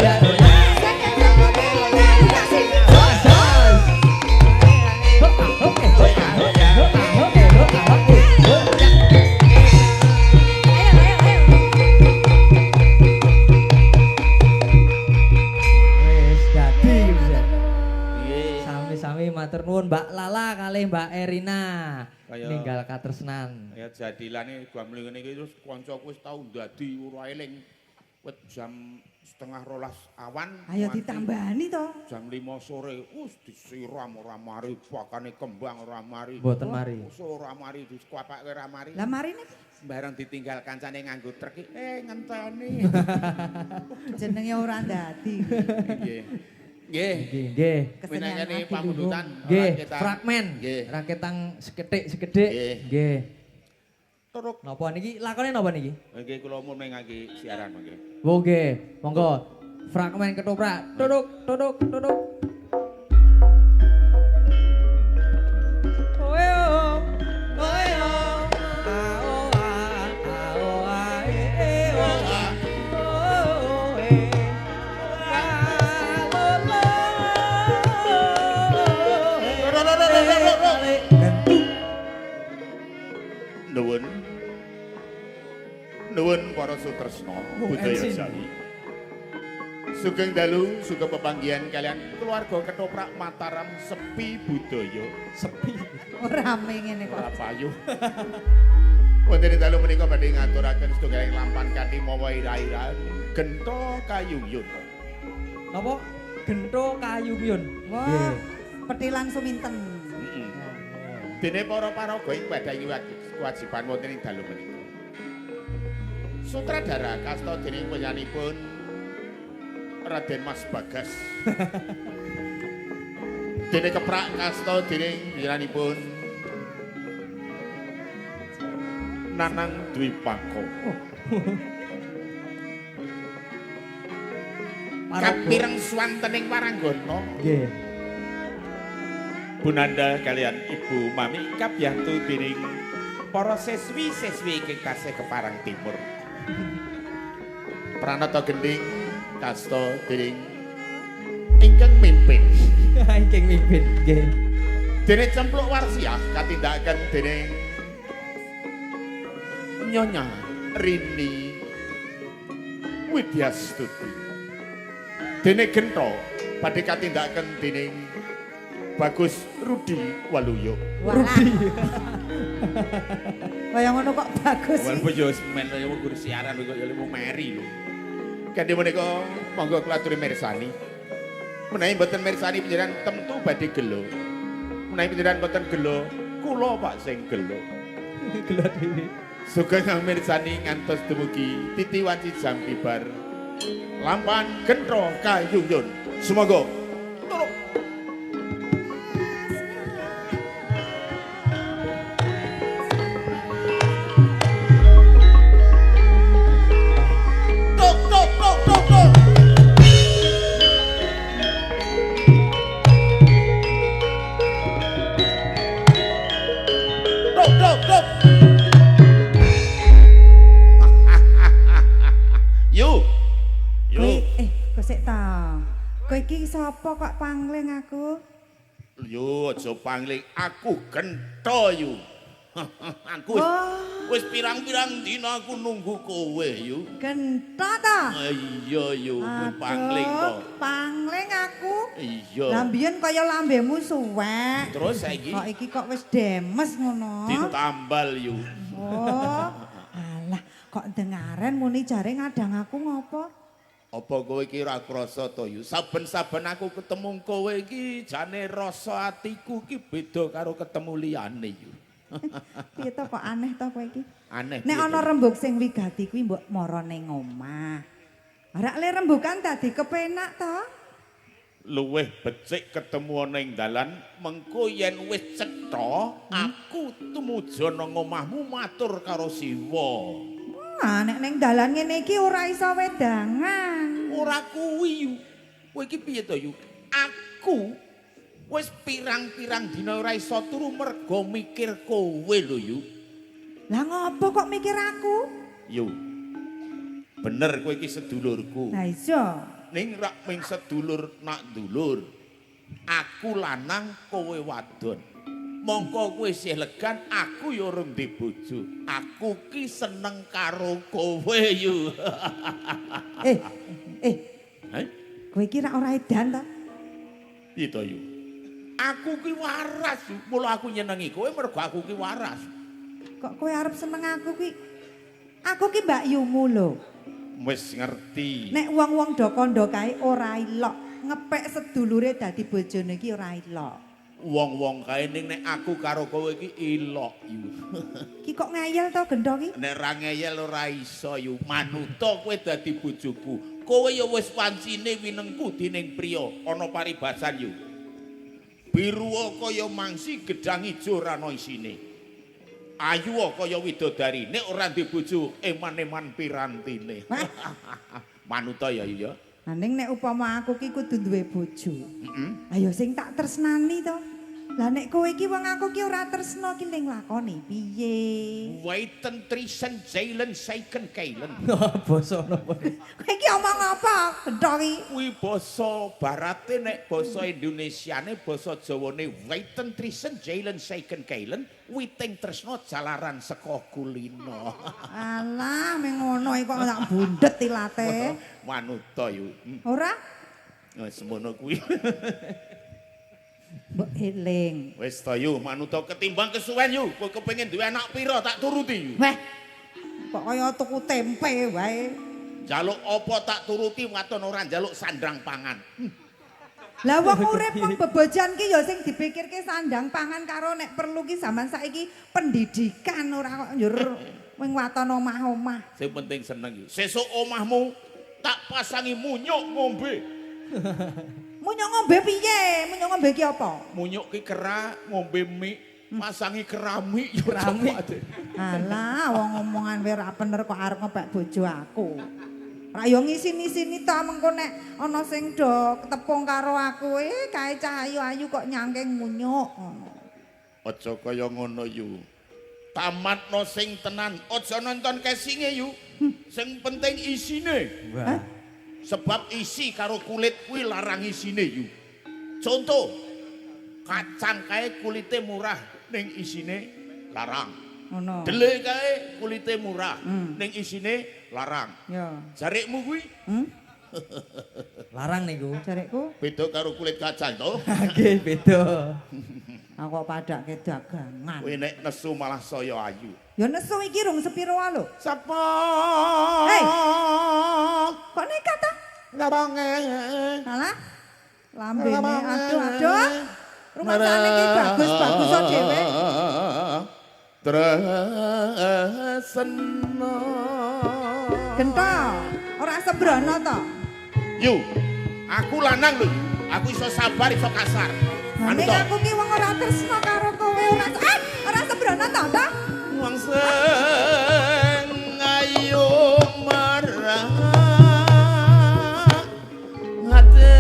goyang goyang. Jos. Oke, oke, oke, oke, oke. Ayo, ayo, ayo. Wis dadi wis. Nggih. Sami-sami matur nuwun Mbak Lala kalih Mbak Erina. Kaya- Ninggal katresnan. Ya jadilane gua mli ngene iki terus kancaku wis tau ndadi ora eling. Wit jam 11.30 awan. Ayo nganti ditambani to. Jam 5 sore wis disiram ora mari, pakane kembang ora mari. Mboten mari. Wis ora mari dikuapake ora mari. Lah marine Bareng ditinggal kancane nganggo truk iki, ngenteni. jenenge ora dadi. Nggih. Nggih. Nggih, nggih. Kesenian Winangane adiluhung. pamundutan Nggih, rakitan. fragmen. Nggih. Raketang sekedhik-sekedhik. Nggih. Nggih. Turuk. Napa niki lakone napa niki? Nggih kula umum ngangge siaran mangke. Oh nggih, monggo. Fragmen ketoprak. Duduk, duduk, duduk. Oe o, oe o, a o a, a o a e e o, o o e, a lo lo, e, gentung. Nuwun. Nuwun para sutresna budaya MC. Jawi. Sugeng dalu sugeng pepanggihan kalian keluarga ketoprak Mataram sepi budaya. Sepi. Ora rame ngene kok. Ora payu. Wonten ing dalu menika badhe ngaturaken setunggaling lampan kanthi mawa ira-iran gentha kayuyun. Napa? Gento kayuyun. Wah, petilan suminten. Heeh. Dene para paraga ing badhe kewajiban wonten ing dalu menika. Sutradara kasta dening panjenenganipun Raden Mas Bagas. Dene keprak kasta dening panjenenganipun Nanang Dwi Pangko. Kapireng swantening waranggana. Nggih. Bunanda kalian Ibu Mami kabiyantu dening para siswi-siswi ingkang tasih keparang timur. Pranata gending kasta dening ingkang mimpin. Ingkang mimpin. Nggih. Dene cempluk warsiah katindakaken dening Nyonya Rini Widyastuti. Dene gentha badhe katindakaken dening Bagus Rudi Waluyo. Walah. Kaya ngono kok bagus sih. Walaupun yo men yo guru siaran kok yo mau meri lho. Kanthi menika monggo kula aturi mirsani. Menawi mboten mirsani panjenengan tentu badhe gelo. Menawi panjenengan mboten gelo, kula Pak sing gelo. Gelo dhewe. Sugeng mirsani ngantos dumugi titi wanci jam bibar. Lampan gentha kayuyun. Sumangga. Turuk. Tuk tuk tuk tuk tuk. Tuk tuk tuk. Yu. Yu. Kowe kok sik ta. Kowe iki sapa kok pangling aku? Yo aja pangling, aku gentha yu. Aku wis Oh, wis pirang-pirang dina aku nunggu kowe yu. gentha ta? Iya yu, kowe pangling to. Aduh, Pangling aku. Iya. Lah mbiyen kaya lambemu suwek. Terus saiki Kok iki kok wis demes ngono? ditambal yu. Oh, alah kok dengaren muni jare ngadang aku ngopo? Apa kowe iki ora krasa to yu? Saben-saben aku ketemu kowe iki jane rasa atiku iki beda karo ketemu liyane yu. Piye to kok aneh to kowe iki? Aneh. Nek piye ana to? rembug sing wigati kuwi mbok mara ning omah. Rak le rembugan dadi kepenak to? Luwih becik ketemu ana ing dalan mengko yen wis cetha aku tumuju nang omahmu matur karo Siwa. Wah, nek ning dalan ngene iki ora iso wedangan. Ora kuwi yu. Kowe iki piye to yu? Aku wis pirang-pirang dina ora iso turu mergo mikir kowe lho yu. Lah ngopo kok mikir aku? Yu. Bener kowe iki sedulurku. Lah iya. Ning rak ming sedulur nak dulur. Aku lanang kowe wadon. Mongko kowe isih legan, aku ya urung duwe bojo. Aku ki seneng karo kowe yu. Eh, eh. Heh? Kowe iki rak ora edan to? Piye to yu? Aku ki waras, yu. Mula aku nyenengi kowe mergo aku ki waras. Kok kowe arep seneng aku ki? Aku ki mbakyumu lho. Wis ngerti. Nek wong-wong do kandha kae ora ilok, ngepek sedulure dadi bojone iki ora ilok. Wong-wong kae ning nek aku karo kowe iki ilok yu. Ki kok ngeyel to gendho ki? Nek ra ngeyel ora iso yu. Manuta kowe dadi bojoku. Kowe ya wis wancine winengku dening priya. Ana paribasan yu. Biruwa kaya mangsi gedang ijo ora ana isine. Ayu kaya widodari nek ora ndek bojo eman-eman pirantine. Manuta ya yu ya. Lah ning nek upama aku ki kudu duwe bojo. Heeh. Ayo sing tak tresnani to. Lah nek kowe iki wong aku ki ora tresna ki ning lakoni piye? Waiten trisen jailen seiken kailen. Basa napa? Kowe iki omong apa? Gendho ki. Kuwi basa barate nek basa Indonesiane basa Jawane waiten trisen jailen seiken kailen witing tresna jalaran saka kulino. Alah meng ngono iki kok tak bundet ilate. Manuta yu. Ora? Wis semono kuwi. Mbok eling. Wis to yu, manuta ketimbang kesuwen yu. Kowe kepengin duwe anak pira tak turuti yu. Weh. Kok kaya tuku tempe wae. Njaluk apa tak turuti waton ora njaluk sandang pangan. Lah wong urip wong bebojan ki ya sing dipikirke sandang pangan karo nek perlu ki zaman saiki pendidikan ora kok njur wing waton omah-omah. Sing penting seneng yu. Sesuk omahmu tak pasangi munyuk ngombe. Munyuk ngombe piye? Munyuk ngombe ki apa? Munyuk ki kera ngombe mie, pasangi keramik yo Keramik. Alah wong omongan wae ra bener kok arep ngepek bojo aku. Ra yo ngisin-isini ta mengko nek ana sing do ketepung karo aku kae cah ayu-ayu kok nyangking munyuk ngono. Aja kaya ngono yu. Tamatno sing tenan, aja nonton casinge yu. Sing penting isine. Wah. Sebab isi karo kulit kuwi larang isine yu. Contoh, kacang kae kulite murah ning isine larang. Ngono. Dele kae kulite murah ning isine larang. Ya. Jarikmu kuwi Larang niku. Jarikku beda karo kulit kacang to. Nggih, beda. Aku kok padake dagangan. Kowe nek nesu malah saya ayu. Ya nesu iki rung sepiro wae lho. Sapa? Hei. Kok nekat ta? Labange. Alah. Lambene aduh aduh. Rumasane iki bagus-bagus dhewe. Tresna. Gento, ora sembrono to. Yu, aku lanang lho. Aku iso sabar, iso kasar. Ning aku ki wong ora tresna karo kowe ora ora sembrono to, to? Wong sing ayu marang ati.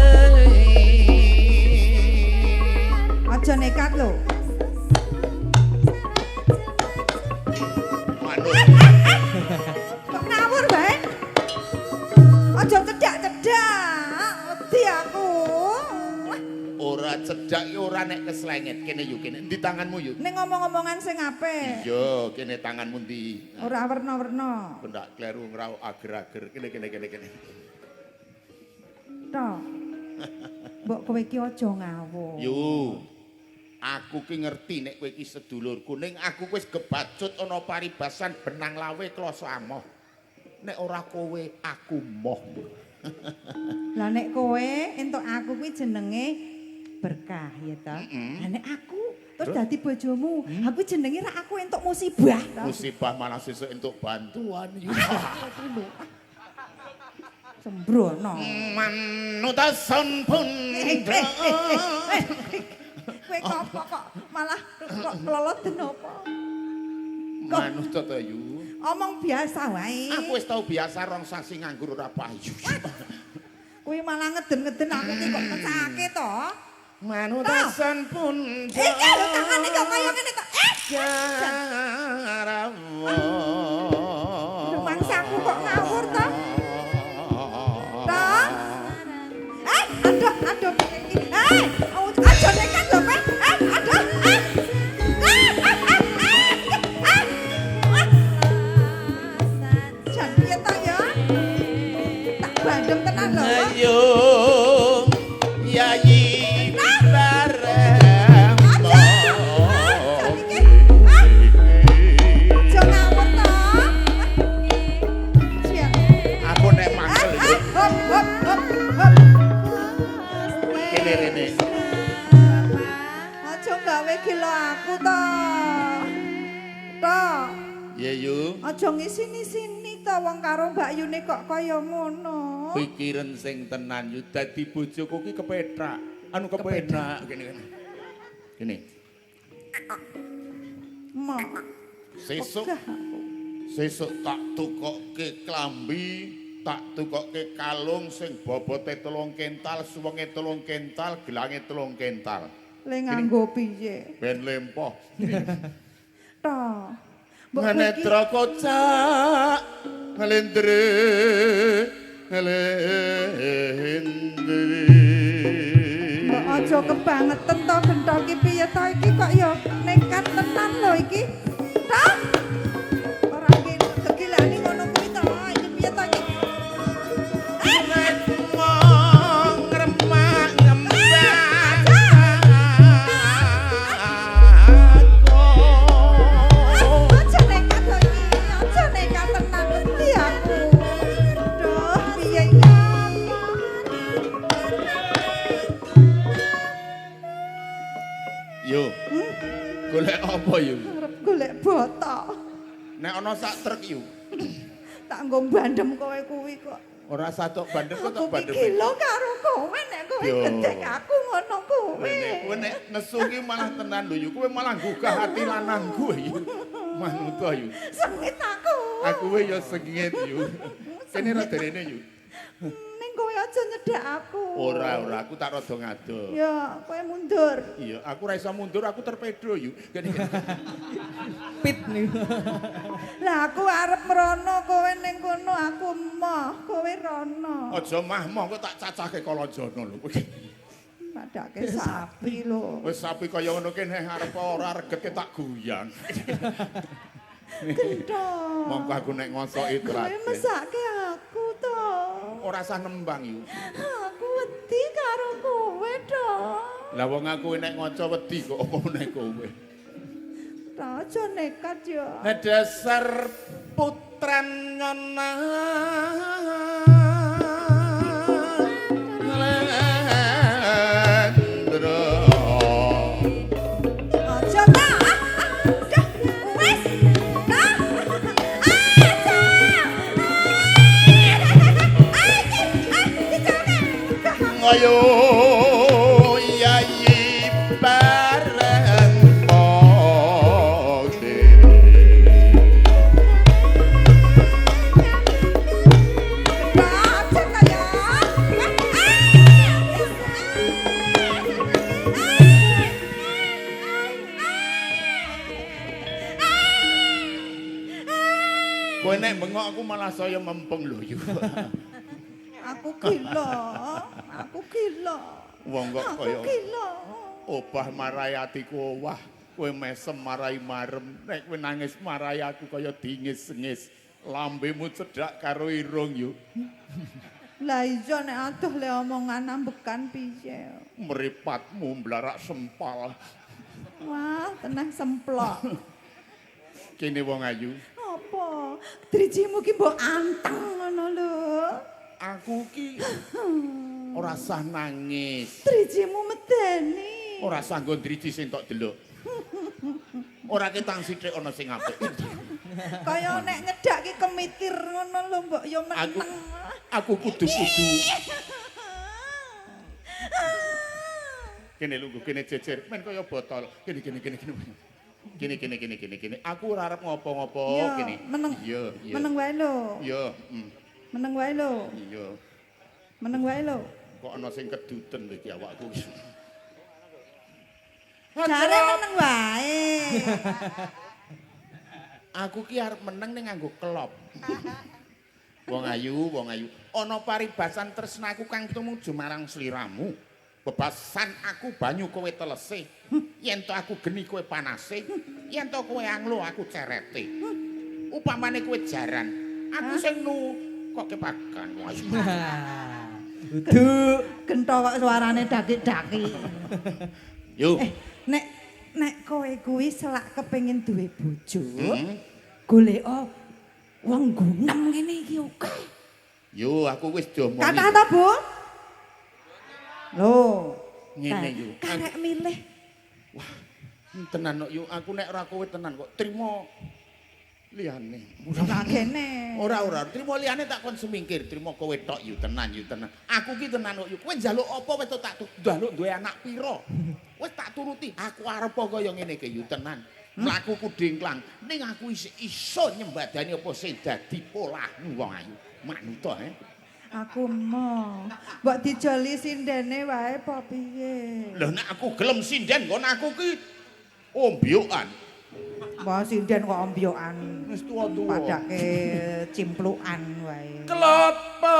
Aja nekat lho. Manut. Kok ngawur bae? Aja cedak-cedak. Wedi aku. Ora cedak iki ora nek keslenget. Kene yu kene. Endi tanganmu yu? Ning ngomong-ngomongan sing apik. Iya, kene tanganmu ndi? Ora werna-werna. Bendak kleru ngrau ager-ager. Kene kene kene kene. Tok. Mbok kowe iki aja ngawur. Yu. Aku ki ngerti nek kowe iki sedulurku, ning aku wis gebacut ana paribasan benang lawe kloso amoh. Nek ora kowe aku moh. Lah nek kowe entuk aku kuwi jenenge berkah ya ta. Lah nek aku terus dadi bojomu, aku jenenge ra aku entuk musibah ta. Musibah malah sesuk entuk bantuan. Sembrono. Manutasun pun. Kowe kok kok malah kok kloloten apa? Manut to yu. Omong biasa wae. Aku wis tau biasa rong sasi nganggur ora payu. Kowe malah ngeden-ngeden aku ki kok mesake to. Manutasan pun. Iki lho tangane kok kaya ngene kok. Rumangsaku kok ngawur to? To? Aduh, aduh piye iki? Eh, aja nekat lho, Pak. Eh, aduh. Ah. Ah, ah, ah, ah. Ah. Jan piye ta ya? Tak bandem tenan lho. Ayo Yayi bareng. Aja. Ah, jan iki. Ah. Aja ngawur ta. Jan. Aku nek mangkel Ah, yo hop, hop, hop, hop. kene rene. Aja gawe gila aku ta. Ta. Ya yu, Aja ngisini-sini ta wong karo Mbak Yune kok kaya ngono. pikiran sing tenan yu dadi bojoku ki kepethak. Anu kepenak kene kene. Kene. Mak. Sesuk Ogah aku. sesuk tak tukokke klambi, tak tukokke kalung sing bobote 3 kental, suwenge 3 kental, gelange 3 kental. Le nganggo piye? Ben lempoh. Ta. Mbok kowe iki Netra kocak ngelendre ngelendre. Mbok aja kebangetan to genthok iki piye to iki kok ya nekat tenan lho iki. Ta. Ora gegilane ngono kuwi to. Iki piye to iki? Nek mong remak ngembang Aja nekat lho iki. Aja nekat tenan wedi aku. Duh, piye iki? Yo. Golek apa yo? Arep golek botok. Nek ana sak truk yo. Tak nggo bandem kowe kuwi kok. Ora satok bandem kok Aku tak ki bandem. gila karo kowe nek kowe Yo. gedhek aku ngono kuwi. Nek kowe nek nesu ki malah tenan lho yo. Kowe malah gugah ati lanangku yo. Manuta yo. Sengit aku. Aku we yo sengit yo. Kene rada rene yo. Ning kowe aja nyedhak aku. Ora ora aku tak rada ngadoh. Ya, kowe mundur. Iya, aku ora iso mundur, aku terpedo yo. Kene kene. Pit niku. Lah aku arep mrono kowe ning kono aku emoh, kowe rono. Aja mah-mah kok tak cacahke kalajana lho. Padake sapi lho. Wis sapi kaya ngono kene arep ora regetke tak guyang. Gendong. Mongko aku nek ngosoki Kowe terakhir. mesake aku to. Ora usah nembang yu. Aku wedi karo kowe to. Lah wong aku nek ngaca wedi kok apa meneh kowe. Aja nekat yo. Dasar putran nyona Lendro. Aja ta. Dah, wis. Ta. Aja. Ayo yayi bareng pode. Aja ta ya. Kowe nek bengok aku malah saya mempeng lho yu. Aku gila. Aku gila. Wong kok Aku kaya gila. obah marai atiku owah, kowe mesem marai marem, nek kowe nangis marai aku kaya dingis-ngis. Lambemu cedhak karo irung yu. Lah iya nek adoh le omongan ambekan piye. Mripatmu mblarak sempal. Wah, tenang semplok. Kene wong ayu. Apa? Drijimu ki mbok anteng ngono lho. Aku ki ora sah nangis. Drijimu medeni. Ora sah nggo driji sing tok delok. Ora ketang sithik ana sing apik. Kaya nek nyedak ki kemitir ngono lho mbok ya Aku meneng. aku kudu-kudu. Kene lungguh kene jejer, men kaya botol. Kene kene kene kene. Kene kene kene kene kene. Aku ora arep ngopo-ngopo Iya, kene. meneng. Iya, iya. Meneng wae lho. Iya, Meneng wae lho. iya. Meneng wae lho. Kok ana sing keduten lho iki awakku. Jare meneng wae. Aku ki arep meneng ning nganggo klop. Wong ayu, wong ayu. Ana paribasan tresnaku kang tumuju marang sliramu. Bebasan aku banyu kowe telese. Yen to aku geni kowe panase. Yen to kowe anglo aku cerete. Upamane kowe jaran, aku sing nu kok kepakan. Udu gento kok suarane daki-daki. Yo. Nek kowe kuwi selak kepengin duwe bojo, goleka wong gunem ngene iki oke. Yo, aku wis diomongi. Kathah ta, Bu? Lho, ngene yo. Karek milih. Wah, tenan kok yo, aku nek ora kowe tenan kok trimo liyane. Ora kene. Ora, trimo liyane tak kon semingkir, trimo kowe tok yo tenan yo tenan. Aku ki tenan kok yo. Kowe njaluk apa wis tak njaluk duwe anak pira? Wis tak turuti. Aku arep kaya ngene iki yo tenan. Mlaku ku dingklang, ning aku isih iso nyembadani apa sing dadi polahmu wong ayu. Manut to, he. Aku mo. Mbok dijoli sindene wae apa piye? Lho nek aku gelem sinden nggon aku ki ombyokan. Wah sinden kok ombyokan. Wis tuwa-tuwa. Padake cimplukan wae. Klopo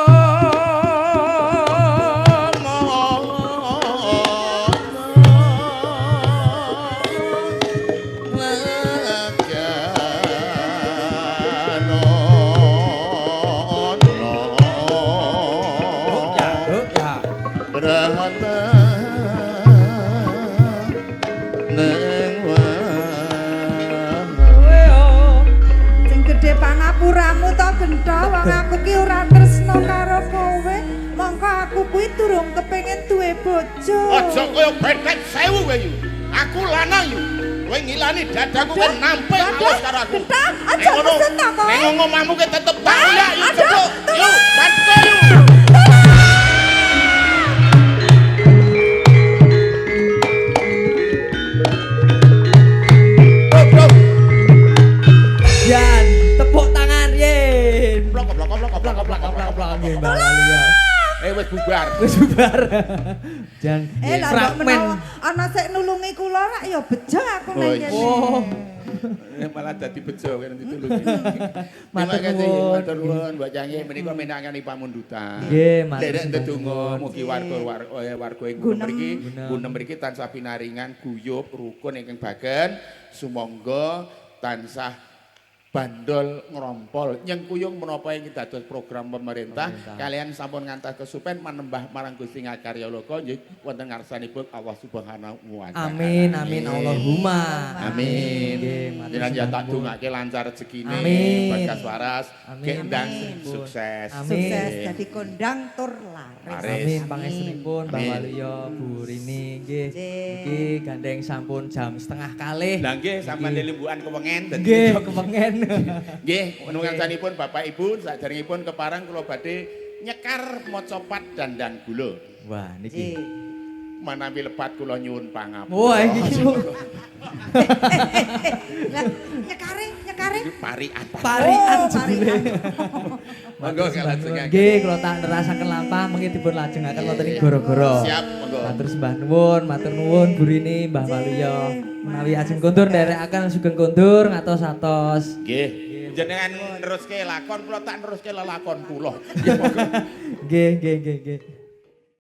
Wong aku ki ora tresno karo kowe, mongko aku kuwi durung kepengin duwe bojo. Aja kaya betet sewu kowe yu. Aku lanang yu. Kowe ngilani dadaku kowe nampik alus karo aku. Aja keset ta kowe. Ning omahmu ki tetep tak uyak yu cepuk. Yu, bantu yu. Wis bubar. Wis bubar. Jan fragmen. Ana sik nulungi kula rak ya bejo aku nang kene. Oh. Malah dadi bejo kene ditulungi. Terima kasih matur nuwun Mbak Canggih menika minangkani pamundutan. Nggih, matur. Nderek ndedonga mugi warga ing gunung mriki, gunung mriki tansah pinaringan guyub rukun ingkang bagen sumangga tansah bandol ngrompol nyengkuyung menapa ing dados program pemerintah kalian sampun ngantos kesupen manembah marang Gusti Ngakarya Loka nggih wonten ngarsanipun Allah Subhanahu wa taala. Amin amin Allahumma. Amin. Jenengan ya tak dongake lancar rezekine, berkas waras, gendang sukses. Sukses dadi kondang tur laris. Amin pangestunipun Mbah Waluyo Bu Rini nggih. Iki gandeng sampun jam 1:30. Lah nggih sampeyan limbukan kewengen dadi nggih kewengen. Nggih, nungganipun Bapak Ibu saderengipun kepareng kula badhe nyekar maca pat dandan gula. Wah niki. Manawi lepat kula nyuwun pangapura. Wah iki. Lah nyekare, nyekare. Iki parikan. Parikan jebule. Monggo kalajengaken. Nggih, kula tak nerasaken lampah mengki dipun lajengaken wonten ing gara-gara. Siap, monggo. Matur sembah nuwun, matur nuwun Bu Rini, Mbah Waluyo. Menawi ajeng kondur nderekaken sugeng kondur ngatos-atos. Nggih. Jenengan neruske lakon kula tak neruske lelakon kula. Nggih, nggih, nggih, nggih.